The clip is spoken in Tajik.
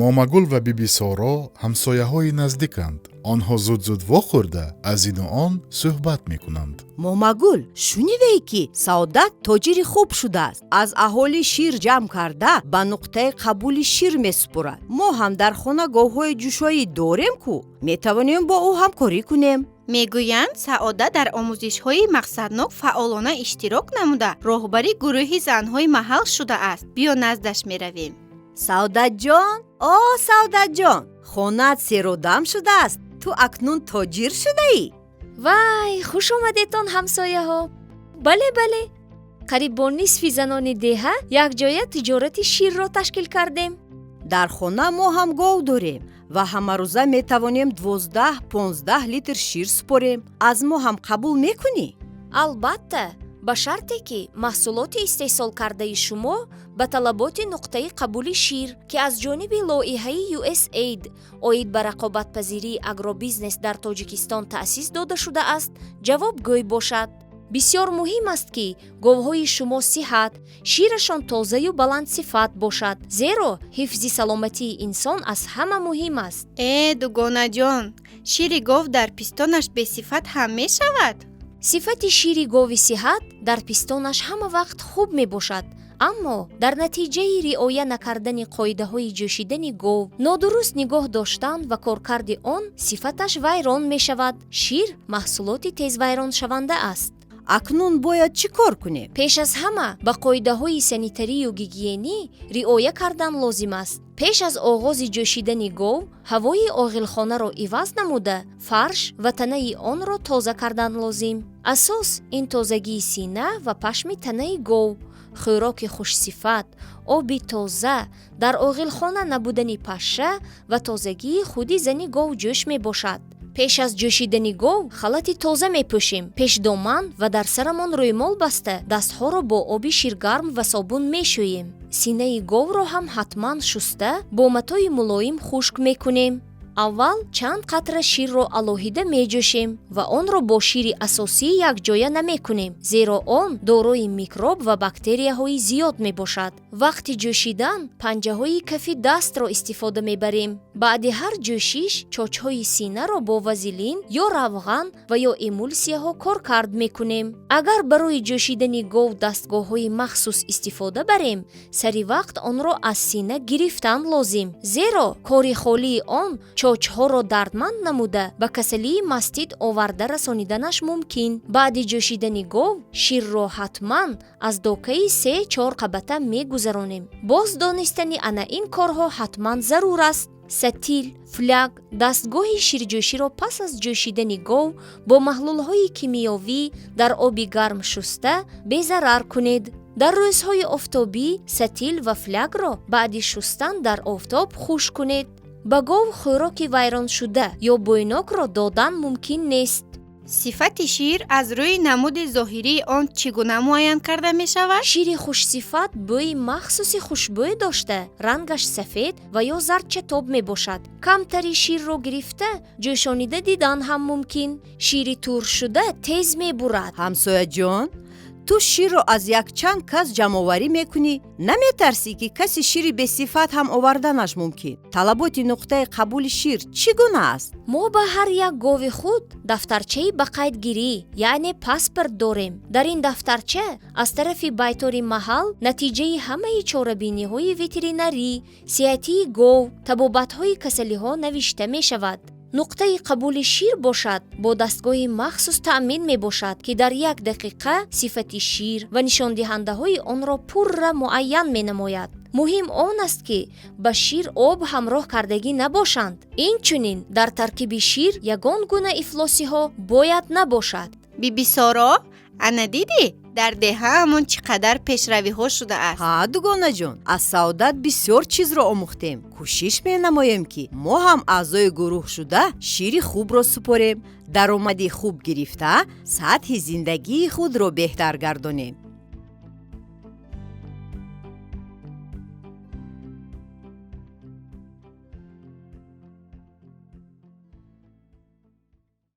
Момагул ва Бибисоро ҳамсояҳои наздиканд. Онҳо зуд-зуд вохӯрда, аз ину он суҳбат мекунанд. Момагул, шунидае, ки Саодат тоҷири хуб шудааст. Аз аҳолӣ шир ҷамъ карда, ба нуқтаи қабули шир месупорад. Мо ҳам дар хона говҳои ҷӯшоӣ дорем ку, метавонем бо ӯ ҳамкорӣ кунем. Мегӯянд, Саодат дар омӯзишҳои мақсаднок фаъолона иштирок намуда, роҳбари гурӯҳи занҳои маҳал шудааст. Биё, наздаш меравем. Саодатҷон, о Саодатҷон, хонаат серодам шудааст. Ту акнун тоҷир шудаӣ. Вай, хуш омадетон, ҳамсояҳо! Бале, бале, қариб бо нисфи занони деҳа якҷоя тиҷорати ширро ташкил кардем. Дар хона мо ҳам гов дорем ва ҳамарӯза метавонем 12-15 литр шир супорем. Аз мо ҳам қабул мекунӣ? Албатта, ба шарте ки маҳсулоти истеҳсолкардаи шумо ба талаботи нуқтаи қабули шир, ки аз ҷониби лоиҳаи USAID оид ба рақобатпазирии агробизнес дар Тоҷикистон таъсис дода шудааст, ҷавобгӯй бошад. Бисёр муҳим аст, ки говҳои шумо сиҳат, ширашон тозаю баландсифат бошад, зеро ҳифзи саломатии инсон аз ҳама муҳим аст. Э, дугонаҷон, шири гов дар пистонаш бесифат ҳам мешавад? Сифати шири гови сиҳат дар пистонаш ҳама вақт хуб мебошад, аммо дар натиҷаи риоя накардани қоидаҳои ҷӯшидани гов, нодуруст нигоҳ доштан ва коркарди он сифаташ вайрон мешавад. Шир маҳсулоти тезвайроншаванда аст. Акнун бояд чӣ кор кунем? Пеш аз ҳама ба қоидаҳои санитарию гигиенӣ риоя кардан лозим аст. Пеш аз оғози ҷӯшидани гов ҳавои оғилхонаро иваз намуда, фарш ва танаи онро тоза кардан лозим. Асос ин тозагии сина ва пашми танаи гов, хӯроки хушсифат, оби тоза, дар оғилхона набудани пашша ва тозагии худи зани говҷӯш мебошад. Пеш аз ҷӯшидани гов халати тоза мепӯшем, пешдоман ва дар сарамон рӯймол баста, дастҳоро бо оби ширгарм ва собун мешӯем. Синаи говро ҳам ҳатман шуста, бо матои мулоим хушк мекунем. Аввал чанд қатра ширро алоҳида меҷӯшем ва онро бо шири асосӣ якҷоя намекунем, зеро он дорои микроб ва бактерияҳои зиёд мебошад. Вақти ҷӯшидан панҷаҳои кафи дастро истифода мебарем. Баъди ҳар ҷӯшиш чочҳои синаро бо вазелин ё равған ва ё эмулсияҳо коркард мекунем. Агар барои ҷӯшидани гов дастгоҳҳои махсус истифода барем, сари вақт онро аз сина гирифтан лозим, зеро кори холии он чочҳоро дардманд намуда, ба касалии мастит оварда расониданаш мумкин. Баъди ҷӯшидани гов ширро ҳатман аз докаи се-чор қабата мегузаронем. Боз донистани ана ин корҳо ҳатман зарур аст. Сатил, фляг, дастгоҳи ширҷӯширо пас аз ҷӯшидани гов бо маҳлулҳои кимиёвӣ дар оби гарм шуста безарар кунед. Дар рӯзҳои офтобӣ сатил ва флягро баъди шустан дар офтоб хушк кунед. Ба гов хӯроки вайроншуда ё бӯйнокро додан мумкин нест. Сифати шир аз рӯи намуди зоҳирии он чӣ гуна муайян карда мешавад? Шири хушсифат бӯи махсуси хушбӯй дошта, рангаш сафед ва ё зардчатоб мебошад. Камтари ширро гирифта, ҷӯшонида дидан ҳам мумкин. Шири туршшуда тез мебурад. Ҳамсояҷон, ту ширро аз якчанд кас ҷамъоварӣ мекунӣ. Наметарсӣ, ки касе шири бесифат ҳам оварданаш мумкин? Талаботи нуқтаи қабули шир чӣ гуна аст? Мо ба ҳар як гови худ дафтарчаи ба қайдгирӣ, яъне паспорт дорем. Дар ин дафтарча аз тарафи байтори маҳал натиҷаи ҳамаи чорабиниҳои ветеринарӣ, сиҳатии гов, табобатҳои касалиҳо навишта мешавад. Нуқтаи қабули шир бошад, бо дастгоҳи махсус таъмин мебошад, ки дар як дақиқа сифати шир ва нишондиҳандаҳои онро пурра муайян менамояд. Муҳим он аст, ки ба шир об ҳамроҳ кардагӣ набошанд. Инчунин дар таркиби шир ягон гуна ифлосиҳо бояд набошад. Бибисоро, ана дидӣ, дар деҳаамон чӣ қадар пешравиҳо шудааст. Ҳа, дугонаҷон, аз Саодат бисёр чизро омӯхтем. Кӯшиш менамоем, ки мо ҳам аъзои гурӯҳ шуда, шири хубро супорем, даромади хуб гирифта, сатҳи зиндагии худро беҳтар гардонем.